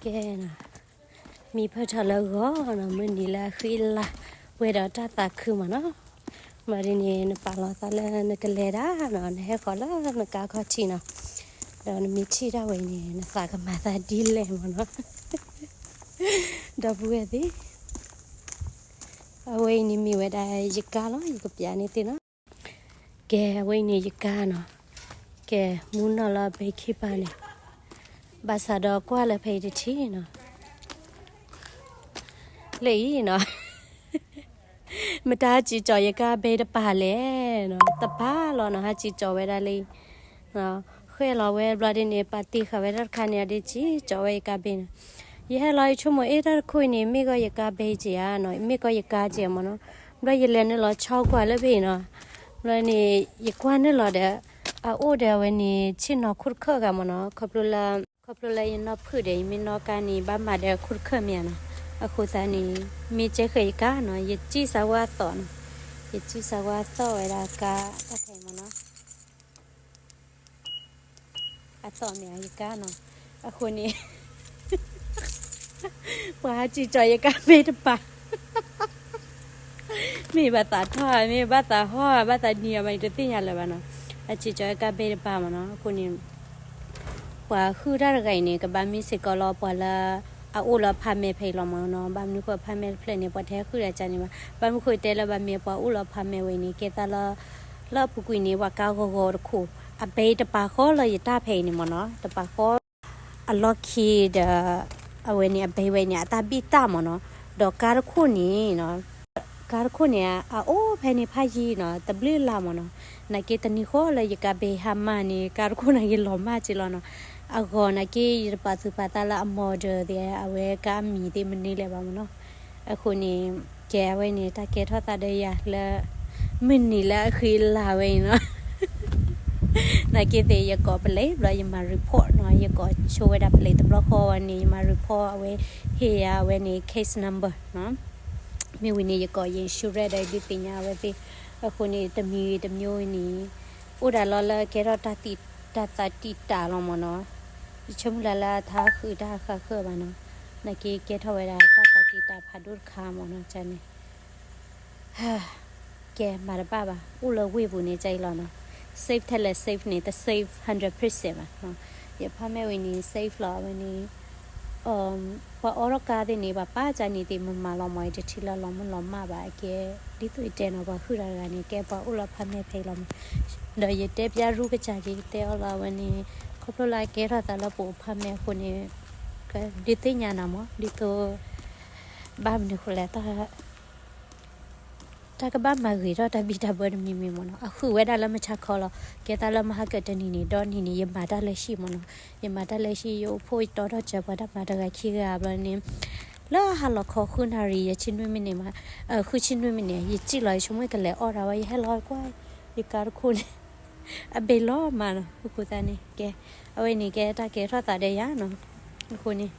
ကဲနီၤ, မံဖၢၣ်ထီၣ်လၢဂီၤနီၤ, မုၢ်နံၤလၢအဃံအလၤ ပှဲၤဒီးတၢ်သးခုမးနီၤ. မၤဒ်န့ၣ် နပာ်လီၤသးလၢနကလဲၤဒၣ်နီၤ, နဟဲဃီၤလၢနကါခီၣ်ထံးနီၤ, ဒီးနမ့ၢ်ထံၣ်ဒၣ်ဝဲအံၤန့ၣ် နသးကမၤသးဒ်လဲၣ်မးနီၤ. ဒီပုၢ်ဝဲၢ်သ့ၣ်, အဝဲအံၤန့ၣ်မ့ၢ်ဝဲဒၣ်ယကါလီၤ, ယကပျးန့ၢ်သ့ၣ်နီၤ. ကဲ အဝဲအံၤန့ၣ်ယကါနီၤ, ကဲ မူနီၢ်လီၤဘဲခံပၤန့ၣ်, ဘၣ်ဆၣ်ဒီးကွၢ်လၢဖဲအံၤတထံၣ်နီၤ, လၢအံၤနီၤ, မတၤဟးစံၣ်ကၠီၣ်ယကါဘဲတပၤလဲၣ်နီၤ, တပၤလီၤနီၤ, ဟးစံၣ်ကၠီၣ်ဝဲဒၣ်လၢအံၤ ဃဲၣ်လီၤဝဲဘျီဒ်န့ၣ် ပာ်တ့ၢ်ဃာ်ဝဲဒၣ်တခါန့ၣ် အဒ့စံၣ်ကၠီၣ်ဝဲယကါဘဲနီၤ. ယဟဲလီၤယဆိကမိၣ်အ့ၣ်တၢ်တခိၣ်အံၤန့ၣ် မ့ၢ်ကီၢ်ယကါဘဲက့ၤဧါနီၤ, မ့ၢ်ကီၢ်ယကါက့ၤမးနီၤ. ဘျီယလဲၤနုာ်လီၤဆီကွၢ်လၢဖဲအံၤနီၤ, ဘျီန့ၣ် ယကွၢ်နုာ်လီၤဒီး အအိၣ်ဒီးအဝဲန့ၣ် ဆ့ၣ်နီၤခိၣ်တခၢၣ်ဂၤမးနီၤ, ခီဖျိလၢ ခီဖျိလၢယနီၢ်ဖုၣ်ဒီး ယမ့ၢ်နီၢ်ကါန့ၣ် ဘၣ်မၤဒီးခိၣ်တခၢၣ်မ့ၢ်ဧါနီၤ. အဃိသတးန့ၣ် မ့ၢ်ကဲဃဲၤယကါနီၤ, ယစံၣ်စၢဝဲအသီၣ်နီၤ, ယစံၣ်စၢဝဲအသီၣ်ဝဲဒၣ်ကါတၢ်ခဲအံၤမးနီၤ. အသီၣ်မ့ၢ်ဧါယကါနီၤ, အဃိန့ၣ် ပှၤဟးစံၣ်ကၠီၣ်ယကါဘဲတပၤ, မ့ၢ်ဘၣ်သးထီၣ် မ့ၢ်ဘၣ်သးဟီၣ် ဘၣ်သးနံၤအီၤမး ယတသ့ၣ်ညါလၢၤဘၣ်နီၤ, ဟးစံၣ်ကၠီၣ်ယကါဘဲတပၤမးနီၤ. အဃိန့ၣ် ပှၤဟုၣ်တၢ်တဂၤအံၤန့ၣ် ကဘၣ်မ့ၢ်စ့ၢ်ကီးလီၤပှၤလၢ အအိၣ်လၢ apartment ဖဲအံၤလီၤမးနီၤ. ဘၣ်မနုၤဃိ apartment တဖျၢၣ်န့ၣ် ပှၤတဟဲဟုၣ်တၢ်ကါန့ၣ်ဘၣ်. ဘၣ်မနုၤဃိတဲလၢဘၣ်မ့ၢ်ပှၤအိၣ်လၢ apartment ဝဲအံၤန့ၣ် ကဲသးလၢ လၢအပူၤကွံာ်န့ၣ် ပှၤကါဂီၤဂီၤတခိၣ် အဘဲတပၤဃီလၢယတၢ်ဖဲအံၤန့ၣ်မးနီၤ, တပၤဃီ အလီၢ်ခံဒီး အဝဲန့ၣ်အဘဲဝဲန့ၣ် အတၢ်ဘံၣ်တၢ်မးနီၤ, ဒီးကါတခိၣ်န့ၣ် ကါတခိၣ်န့ၣ် အအိၣ်ဖဲန့ၣ်ဖးယံာ်နီၤ, တဘျုးလါမးနီၤ, နာ်က့တနံၤဃီလၢယကါဘဲဟးမၤန့ၣ် ကါတခိၣ်နာ်က့လီၤမၢ်က့လီၤနီၤ, အဂီၤနာ်က့ယတပာ်သူၣ်ပာ်သးလၢအ model သ့ၣ် အဝဲကါအမံၤသ့ၣ်မနုၤလဲၣ်ဘၣ်မးနီၤ, အဃိန့ၣ် ကဲအဝဲန့ၣ် တၢ်ကဲထီၣ်သးဒီးယၤလၢ မုၢ်နံၤလၢအဃံအလၤဝဲအံၤနီၤ, နာ်က့သ့ၣ် ယကိးပလံးဘျီ ယမၤ report နီၤ, ယကိးဆိဝဲဒၣ်ပလံးတဘျီဃီဝဲန့ၣ် ယမၤ report အဝဲ ဟ့ၣ်ယၤအဝဲန့ၣ် case number နီၤ, မ့ၢ်ဝံၤန့ၣ် ယကိးယ insurance ဒီးဒုးသ့ၣ်ညါအဝဲသ့ၣ်, အဃိန့ၣ် တမံၤတမံၤန့ၣ် အိၣ်ဒၣ်လီၤလၢကဲထီၣ်တၢ်သးတံာ်တာ်လီၤမးနီၤ, ယဆိကမိၣ်လၢလၢအတဟးဃုာ်တၢ်ဃၣ်ဃၢၤဘၣ်နီၤ, နာ်က့ကဲထီၣ်ဝဲဒၣ်တၢ်သးတံာ်တာ်ဖးဒိၣ်တခါမးနီၤ, န့ၣ် ကဲမၤတဘၣ်ဘၣ် အိၣ်လၢဝ့ၢ်ပူၤန့ၣ် ကဲအံၤလီၤနီၤ, safe ထဲလဲၣ် safe န့ၣ် တ safe hundred percent ဘၣ်, ယ apartment ဝဲန့ၣ် safe လီၤ အဝဲန့ၣ် ပှၤအိးထီၣ်ကါသ့ၣ်န့ၣ် ပှၤပာ်ကါန့ၣ်သ့ၣ်မမၤလီၤမး ယတထံၣ်လၢလီၤမုၢ်လီၤမၢ်ဘၣ်, အကဲ ဒ်သိးယတဲနီၤ ပှၤဟုၣ်တၢ်တဂၤန့ၣ် ကဲပှၤအိၣ်လၢ apartment ဖဲအံၤလီၤမး, ဒီးယတဲပျၢ်ရူကစၢ်က့ၤ ယတဲအီၤလီၤ အဝဲန့ၣ် ခီဖျိလၢအကဲထီၣ်သးလၢပအိၣ် apartment အဃိန့ၣ် ဒုးသ့ၣ်ညါနၤမး ဒ်သိး ဘၣ်မနုၤဃိလဲၣ် တၢ်ကဘၣ်မၤဂ့ၤထီၣ်တၢ်ဘံၣ်တၢ်ဘၢတမံၤမံၤမးနီၤ, အဃုာ်ဝဲဒၣ်လၢမုၢ်ဆါခီလီၤ, ကဲသးလၢမဟါကတနံၤန့ၣ် ဒီနံၤန့ၣ် ယမၤတၢ်လၢဟံၣ်မးနီၤ, ယမၤတၢ်လၢဟံၣ် ယအိၣ်ဖှိၣ်ယတီထီၣ်စၢၤပှၤတၢ်မၤတဂၤခံဂၤဘျီန့ၣ်, လၢဟါလီၤခီဃုနၣ်ရံၣ် ယဆံနွံမံးနံးမး, ဃုဆံနွံမံးနံး ယစံၣ်လီၤ ယဆိကမိၣ်ကလဲၤအီၣ်တၢ်ဝဲ ယဟဲလီၤကွၢ် ယကါတခိၣ်န့ၣ် အဘ့ၣ်လီၤမးနီၤ, အဃိသတးန့ၣ် ကဲ အဝဲန့ၣ်ကဲတၢ်ကဲထီၣ်သးဒီးယၤနီၤ, အဃိန့ၣ်